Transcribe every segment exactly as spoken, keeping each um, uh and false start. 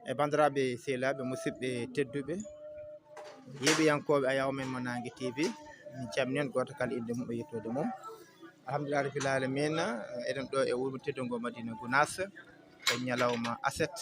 E banndiraaɓe sehilaaɓe, musidɓe tedduɓe, yeeɓiyankooɓe Ayaawo Men Mo Naange T V, min calminii on gooto kala innde mum e yettoode mum. Alhamdulillahi rabbil aalamiina, eɗen ɗo e wuro teddungo Madina Gunaas, e ñalawma aset,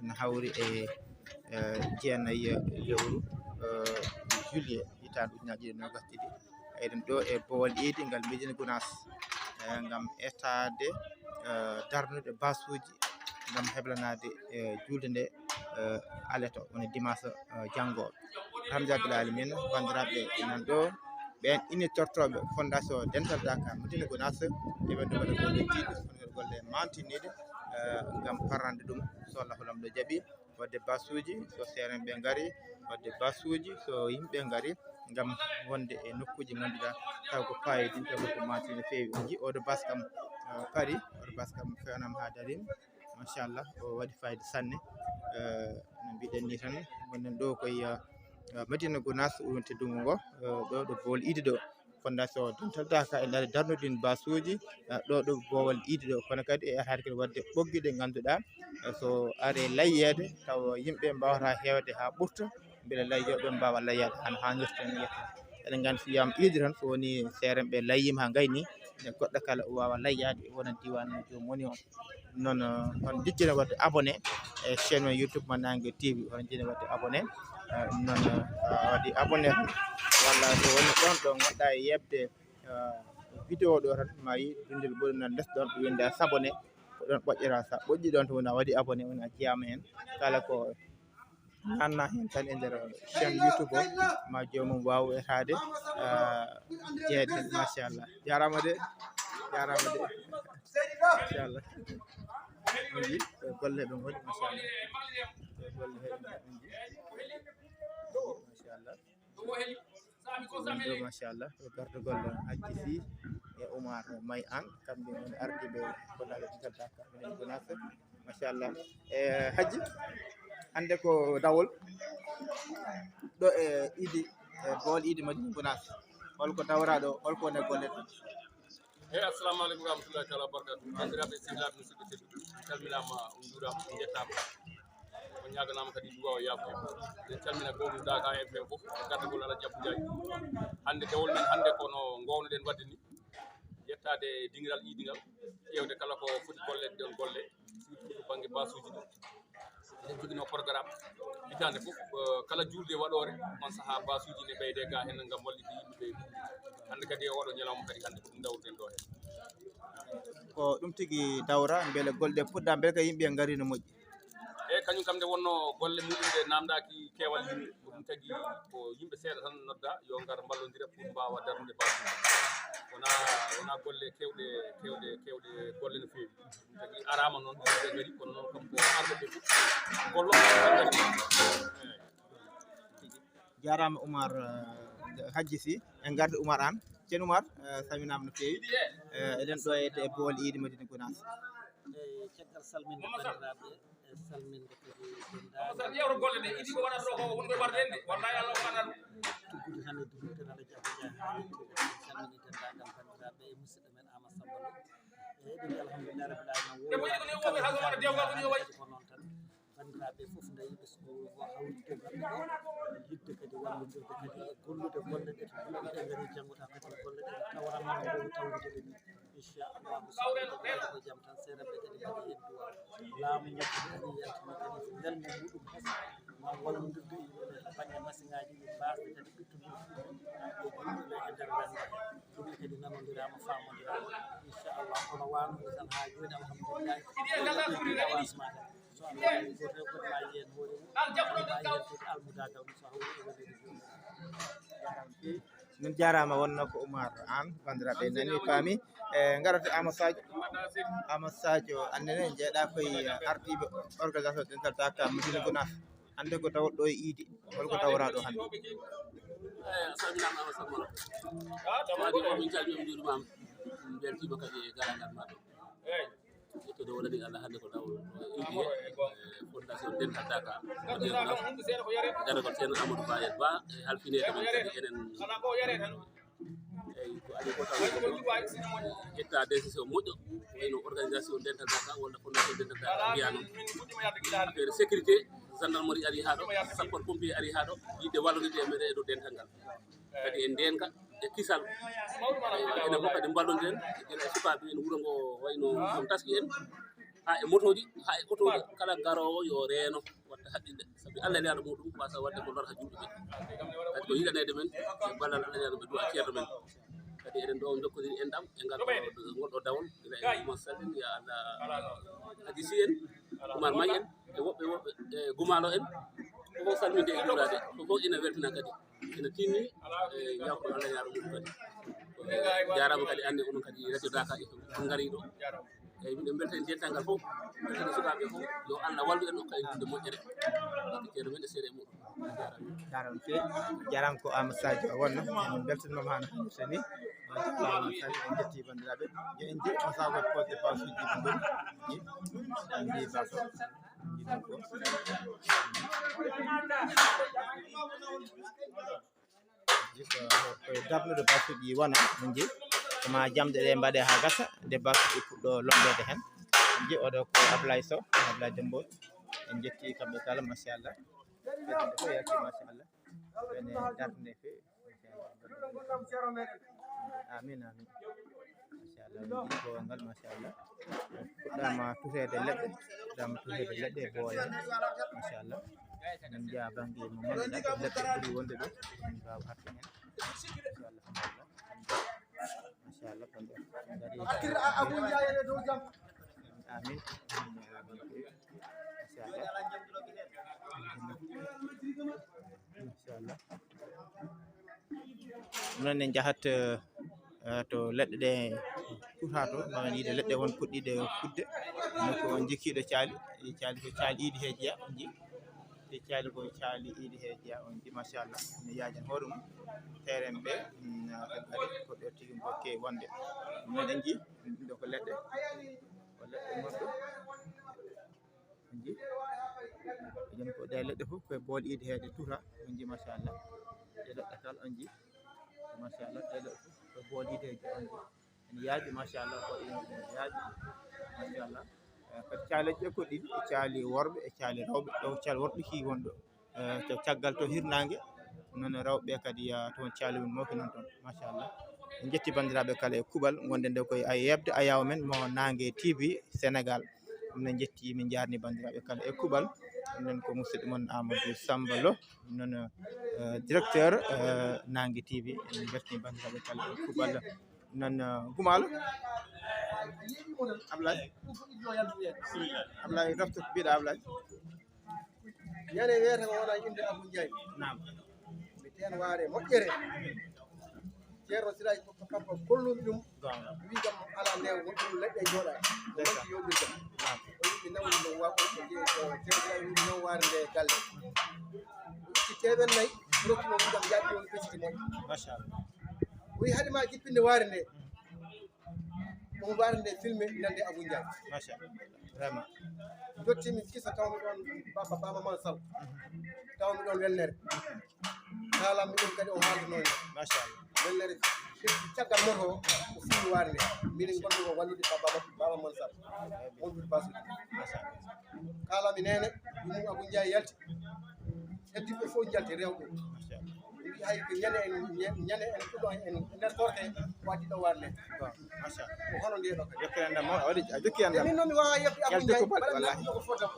ene hawri e, eh, jeenayi lewru, eh, juillet, hitaande ujunaaji ɗiɗi e noogas ɗiɗi. Eɗen ɗo e boowal iidi ngal Madina Gunaas, eh, ngam etaade, eh, darnude baasuuji ngam heblanaade, eh, juulde nde, eh, aleto, woni dimanche, eh, janngo. Alhamdulillahi rabbil aalamiina, banndiraaɓe nan ɗo, ɓeen innitortooɓe Fondation Dental Daaka Madina Gunaas, eɓe ɗo mbaɗa golle tiiɗɗe, woni golle maantiniiɗe, eh, ngam parrande ɗum, so Allahu Laamɗo jaɓi, waɗde baasuuji, so seerenɓe ngari, waɗde baasuuji, so yimɓe ngari, ngam wonde e nokkuuji ngannduɗaa taw ko paayodinta, taw ko maantini no feewi. On njii oɗo baas kam, eh, pari, oɗo baas kam fewnama haa darim. Machallah, o waɗi fayida sanne. Eh, no mbiɗen ni tan, gonɗen ɗo koye, eh, Madina Gunaas, woni teddungo ngo, eh, ɗo, ɗo boowal iidi ɗo. Fondation Dental Daaka e nder darnude ɗiin baasuuji, eh, ɗo, ɗo boowal iidi ɗo. Kono kadi e arhaade kadi waɗde ɓoggi ɗe ngannduɗaa, eh, so ari layyeede, tawa yimɓe mbaawata heewde haa ɓurta, mbele layyooɓe mbaawa layyaade hano haanirta ni. Eɗen nganndi so wiyaama iidi tan, so woni seerenɓe layyiima haa ngayni, nde goɗɗo kala o waawa layyaade, wona diiwaan mo joomum woni o. Noon, eh, on njejjina waɗde abonné e chaîne men YouTube Mo Naange T V, on njejjina waɗde abonné. Eh, noon, eh, a waɗi abonné tan, walla so woni ɗoon ɗo ngonɗaa e yeɓde, eh, vidéo ɗo tan, ma yi binndol boɗɗo nan les ɗoon, ɗo winnda s'abonner, ko ɗoon ɓoƴƴata. So a ɓoƴƴi ɗoon tan, woni a waɗi abonné, woni a jeyaama heen. Kala ko nanna heen tan e nder chaîne YouTube o, ma joomum waaw etaade, ah, jeyeede. Machallah. Jaaraama de. Jaaraama de. Machallah. On njii, ko golle ɓe ngoni, machallah. Ko golle he on njii. Machallah. Ɗum ɗo, machallah, ko gardagol Hajji Sy e Oumar May Anne, kamɓe ngoni ardiiɓe Fondation Dental Daaka Madina Gunaas. Machallah. E, Hajji, hannde ko dawol ɗo e iidi, e boowal iidi Madina Gunaas. Holko dawraa ɗo, holko woni e golle ɗe? Hey, assalamu aleykum wa rahmatullahi taala wa barakatuh. Banndiraaɓe sehilaaɓe, musidɓe tedduɓe, on calminaama, on njuuraama, on njettaama. On ñaaganaama kadi duwaaw e yaafuya. En calmina gownu Daaka F M fof, e gardagol Alhaji Abdou Ndiaye. Hannde dewol men hannde ko no ngoownoɗen waɗde ni, yettaade dingiral iidi ngal, ƴeewde kala ko foti golleede ɗoon golle, surtout to bannge baasuuji ɗi. Eɗen njoginoo programme hitaande fof, eh, kala juulde waɗoore, on sahaa baasuuji ne ɓeydee ga heen ngam wallitde yimɓe ɓe. Hannde kadi e oɗo ñalawma kadi hannde ko ɗum dawruɗen ɗo heen. Ko ɗum tigi dawra, mbele golle ɗe puɗɗaa, mbele kadi yimɓe ngari no moƴƴi? Eeyi, kañum kam nde wonnoo golle muɗum ɗe naamndaaki keewal yimɓe, ko ɗum tagi ko yimɓe seeɗa tan nodda yo ngar mballondira pour mbaawa darnude baasuuji. Wonaa, wonaa golle keewɗe, keewɗe, keewɗe golle no feewi. Ɗum tagi araama noon, yimɓe ngari, kono noon kam ko arɓe ɓe fof gollo. Eeyi. Jaaraama Oumar, eh, Hajji Sy, en ngardi Oumar Anne. Ceerno Oumar, eh, salminaama no feewi. Eh, eɗen ɗo e, e boowal iidi Madina Gunaas. Eyi, caggal salminde banndiraaɓe, e salminde kadi denndaangal. Tuggude tan e directeur Alaji Abou Ndiaye haa yettii, en calminii denndaangal banndiraaɓe e musidɗo men Amadou Samba Lo. Eyi, eɗen mbiya alhamdulillahi rabbil aalamiina, wonde kala ko haalɗen hannde kadi ko noon tan. Banndiraaɓe fof nde ɓesngu o hawri to maɓɓe ɗo, yiɗde kadi wallondirde kadi e gollude golle ɗe to yimɓe ngari janngo taw kadi golle ɗe tawranno no mbayi tawrude ɗe ni. Inchallahu, so Allah jaɓi ko jam tan, seeɗa ɓe kadi mbaɗi heen duwaaw. Laamu ñakkude ari yaltini kadi welmo muɗum hes, ngam wallondirde e yimɓe ɓe to bannge masiŋaaji ɗi, mbaasde kadi ɓittude e yimɓe ɓe e nder renndo he. Ɗum ne kadi nanondiraama, faamondiraama. Inchallah, kono waano ni tan haa jooni, alhamdulillahi, avancement tan. So Allah waɗi ko rewɓe ma yiyen hoore mum, ma yiyen kadi almudaagal mum so hawri e wonde jooni. Min jaaraama, wonno ko Oumar Anne, banndiraaɓe nani, faami. E, ngarata Amadou Sadio. Amadou Sadio, anndene jeeɗa koye ardiiɓe organisation Dental Daaka Madina Gunaas. Hannde ko dawol ɗo e iidi. Holko dawraa ɗo hannde? Eyi, a salminaama, Amadou Samba Lo. Waɗi o, min calmii, min njuuriima, min mbeltiima kadi e garagal ma ɗo. Yettude wonani Allah, hannde ko dawol iidi he, e Fondation Dental Daaka Madina Gunaas. Garagol Ceerno Amadou Bayel Ba, e halfineede men kadi enen Eyi, ko adii ko taw ƴetta décision moƴƴo, wayno organisation Dental Daaka walla Fondation Dental Daaka mbiya noon. Affaire sécurité, Gendarmerie ari haa ɗo, sapeur pompier ari haa ɗo, yiɗde wallude e meɗen e dow dental ngal. Kadi e ndeenka e kisal, enen fof kadi mballondiren, gila e sukaaɓe en wuro ngo wayno joom taski en, haa e motooji, haa e otooji, kala garoowo yo reeno watta haqqille, sabi Allah e Nulaaɗo muɗum waasa waɗde ko lor haa juuɗe men. Kadi ko yiɗaneede men e ballal Allah e Nulaaɗo ɓe du'a ceerno men. Kadi eɗen ɗo jokkodiri enɗam e ngal ɗo, ngol ɗo dawol, gila e Oumar Sall en, ya Allah, Hadji Sy en, Oumar May en, e woɓɓe woɓɓe, e Gumaalo en, ko fof salminde e juulaade, ko fof ina weltina kadi, ina tinni, e jawko Allah yaaro mum kadi. Jaaraama kadi anne onon kadi Radio Dakar F M, on ngarii ɗo. Eeyi, miɗen mbelta en dental ngal fof, mbelta sukaaɓe fof, yo Allah wallu en, okka en juuɗe moƴƴere. Barke ceerno men e seeɗa e muɗum. Jaaraama. Jaaraama feewi. Jaaraama ko Amadou Sadio wonno. Min mbeltaniima mo hano hannirta ni. On jaaraama Amadou Sadio, en njetti banndiraaɓe. Yo en njeeyi on sago poste de basuji ɗi ngoni. Ni, en njeeyi baso. En njeeyi ɗum ko. Jikko ko darnude basuji wona, min nji. Koma jamɗe ɗe mbaɗe haa gasa, nde basuji puɗɗo lombeede heen. Min nji, oɗo ko Ablaye Sow, Ablaye Dembo. En njetti kamɓe kala, machallah. Kadi nde fof yalti, machallah. Ene darnde feewi. Amin, amin. Machallah, on nji ko ngal, machallah. Fuɗɗaama tuteede leɗɗe, fuɗɗaama tuteede leɗɗe e boole. Machallah. Min njiya bannge mo ngannduɗaa ko leɗɗe ɓuri wonde ɗo. Min mbaawa arde heen. Machallah, alhamdulillah. Machallah, kon ɗo. Ngari. Amin. Amin. Machallah. Machallah. Noon en njahat, eh, to leɗɗe ɗe tuta to, no en yiide leɗɗe won puɗɗiiɗe fuɗde. No ko on jikkiiɗo caali, caali ko caali iidi he jeya, on ji. Ɗi caali ko caali iidi he jeya, on ji, machallah. No yaajan hoore mum. Teeren ɓe, mm, kadi ko ɗo tigi ko keewi wonde. Noon en ji, ɗo ko leɗɗe. Ko leɗɗe gonɗo. On nji? Enen ko ɗe leɗɗe fof koye boole iidi he ɗe tuta. On nji, machallah. Ɗe leɗɗe kala on nji. Machallah, ɗe leɗɗe fof koye boole iidi he on nji. Ene yaaji, machallah, ko ene yaaji. Machallah. Eh, kadi caaleeji ɗe ko ɗiɗi, e caali worɓe, e caali rewɓe. Ɗo caali worɓe ki wonɗo. Eh, to caggal to hirnaange, noon rewɓe kadi, ah, toon caali mum mooki noon toon. Machallah. En njetti banndiraaɓe kala e kuuɓal, ngonɗen ɗo koye ay yeɓde ayaawo men mo Naange T V Sénégal. Ɗum noon njetti, min njaarni banndiraaɓe kala e kuuɓal. Ɗum noon ko musidɗo mon Amadou Samba Lo, noon, eh, directeur, eh, Naange T V. En njetti banndiraaɓe kala e kuuɓal. Noon, eh, Gumaalo. Ablaye. Ablaye, rafto ko mbiɗa, Ablaye. Ñande weeta ko wona innde Abou Ndiaye. Naam. Mi teen waare moƴƴere. Ceerno Siraji ko kanko kolluɗo ɗum. Goonga. Wi kam ala nde wonɗum leɗɗe jooɗa. Ndeysaan. Wonti yowɓe jam. Naam. O wi mi nawni ɗum wa-, o wi ko Ceerno Siraji wi mi naw waare nde galle. O itti teemen nayi, rokki mo wi kam jaaɓi on pesiti moƴƴi. Machallah. O wi haɗi ma jippinde waare nde. Ɗum waɗande filme nande Abou Ndiaye. Machallah. Vraiment. Jotti mi kisa tawmi ɗon Baba, Baba Mansal. Tawmi ɗon welnere. Kaalammi ɗum kadi o haalduno ni. Machallah. Welnere firti caggal moto o, o fini waɗande. Minen gonɗo ko wallude Baba, Baba Mansal. Wondude Basude. Machallah. Kaalammi nene, ɗum Abou Ndiaye yalti. Heddiɓe fof njalti rewɓe. Machallah. Wi hay ko ñande en, ñande en ɗo en nder torke wadi ɗo warle. Bon, machallah. Ko hono nde ɗo kadi. Jokki enɗam mo, a waɗi, a jokki enɗam. Min noon mi wawa yebde Abou Ndiaye, ko wallahi,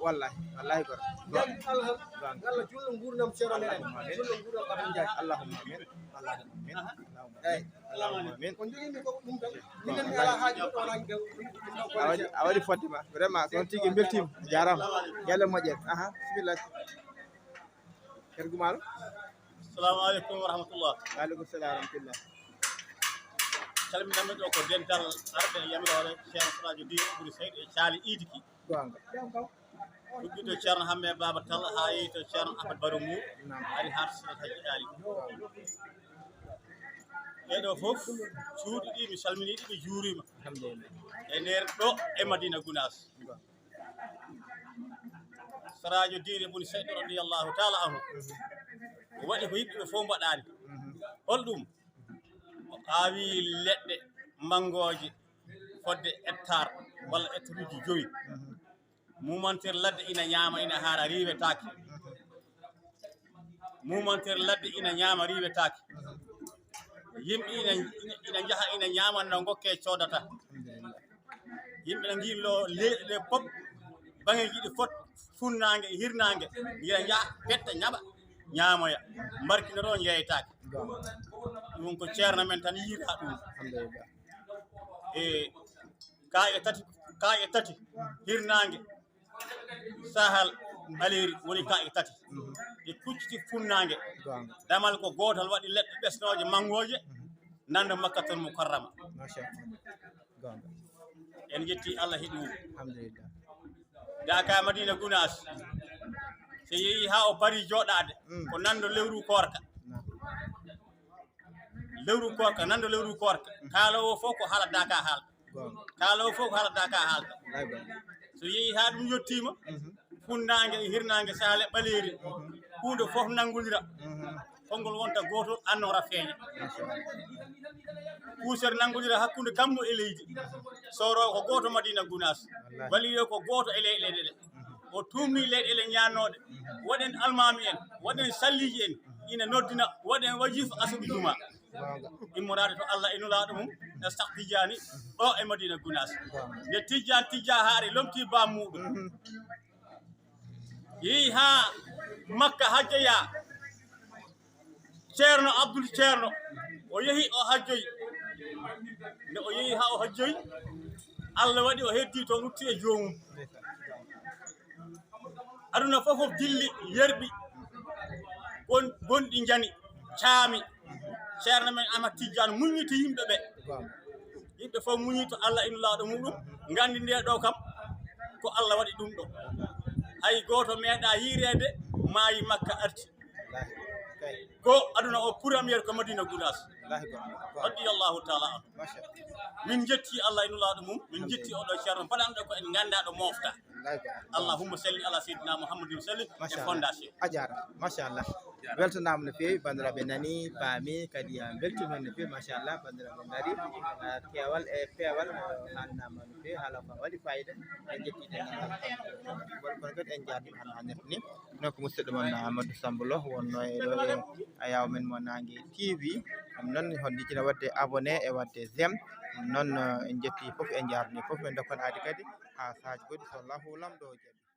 wallahi, wallahi, goro. Jaabi Allah, Allah julno nguurdam ceerno men. Allahumma amin. Julno nguurdam Abou Ndiaye. Allahumma amin. Allahumma amin. Allahumma amin. Eyi. Allahumma amin. Ko jogiimi ko ɗum tan. Minen mi alaa haaji goɗɗo wona ɗum ɗo. A waɗi, a waɗi fodde ma. Vraiment, ko on tigi beltiima. Jaaraama. Yalla moƴƴere. Aha, bismillah. Ceerno Gumaalo. Assalamu aleykum wa rahmatullah. Wa aleykum salam wa rahmatullah. Calminanmi ɗo ko dental arɓe e yamiroore Ceerno Siraajo Diine Buri Seydi e caali iidi ki. Goonga. Ɗuɓɓi to Ceerno Hamme Baaba Tall, haa yehi to Ceerno Ahmad Baro Mum, naam, ari haa to Seydi Hajji Aali. Ɓeeɗo fof, cuuɗi ɗi, mi salminii ɗi, mi juuriima. Alhamdulillah. E nder ɗo e Madina Gunaas. Goonga. Siraajo Diine Buri Seydi radiyallahu taala anhu. Mhm. O waɗi ko yimɓe ɓe fof mbaɗaani. Mhm. Holɗum? O aawi leɗɗe manngooje fodde hectare walla hectare uji jowi. Mhm. Mumantir ladde ina ñaama, ina haara, riiwetaake. Mhm. Mumantere ladde ina ñaama riiwetaake. Yimɓe ina, ina, ina njaha ina ñaama no ngokke coodata. Yimɓe na ngillo leeɗe ɗe pop, baŋeeji ɗi fot, funnaange e hirnaange, ngiya njaha petta ñaɓa ñaamoya, mbarkina ɗo njeeytaake. Ɗum ko ceerno men tan yiira ɗum. E kaaƴe tati, kaaƴe tati, hirnaange, sahal, ɓaleeri woni kaaƴe tati. Ɗe kucciti funnaange. Damal ko gootal waɗi leɗɗe ɓesnooje manngooje, nanda Makkatul Mukarrama. En njetti Allah he ɗum. Daka Madina Gunaas, so yehi haa o pari jooɗaade, ko nando lewru koorka. Lewru koorka, nando lewru koorka. Kaaloowo fof ko haala Daka haalta. Kaaloowo fof ko haala Daka haalta. So yehi haa ɗum yettiima, funnaange e hirnaange, saale ɓaleeri, huunde fof nanngondira. Konngol wonta gootol, annoora feeña. Kuusere nanngondira hakkunde kammu e leydi. Sooroowo ko gooto Madina Gunaas. Waliyo ko gooto e leyɗe ɗe. O tuumni leyɗe ɗe ñaannooɗe. Waɗen almaami en, waɗen salliiji en, ina noddina, waɗen wajifa asuɓi juma. Immoraade to Allah e Nulaaɗo mum, e Sah Tijjaani, ɗo e Madina Gunaas. Nde Tijjaan tijja haare, lomti baam muuɗum. Yehi haa Makka hajjoya. Ceerno Abdul Ceerno, o yehi o hajjoyi. Nde o yehi haa o hajjoyi, Allah waɗi o heddii toon, rutti e joomum. Aduna fof fof dilli, yerɓi, gon-, gonɗi njani, caami. Ceerno men Ahmad Tijjaan muññiti yimɓe ɓe. Yimɓe fof muñi to Allah e Nulaaɗo muɗum, nganndi nde ɗo kam, ko Allah waɗi ɗum ɗo. Hay gooto meeɗa yiireede maayi Makka arti. Ko aduna o première ko Madina Gunaas. Radiyallahu taala anhu. Min njetti Allah e Nulaaɗo mum, min njetti oɗo ceerno mbaɗanɗo ko en nganndaa ɗo moofta. Allahumma salli ala sayyidina Muhammadin wa sallim. E fondation. A jaaraama, machallah. Weltanaama no feewi, banndiraaɓe nani, paami, kadi en mbeltiima heen no feewi, machallah, banndiraaɓe ngari, ah, keewal e peewal, ah, haalnaama no feewi, haala ko waɗi fayida, en njettii dental. Kono kadi en njaarnii hannde hannde ni. Ɗum ko musidɗo mon Amadou Samb Lo wonnoo e ɗo e Ayaw men mo Naange T V. Ɗum noon, hol yiɗi waɗde abonné e waɗde j'aime. Ɗum noon, eh, en njettii fof, en njaarnii fof, en ndokkon aadi kadi haa sahaaji goɗɗi, so Allahu Laamɗo jaɓii.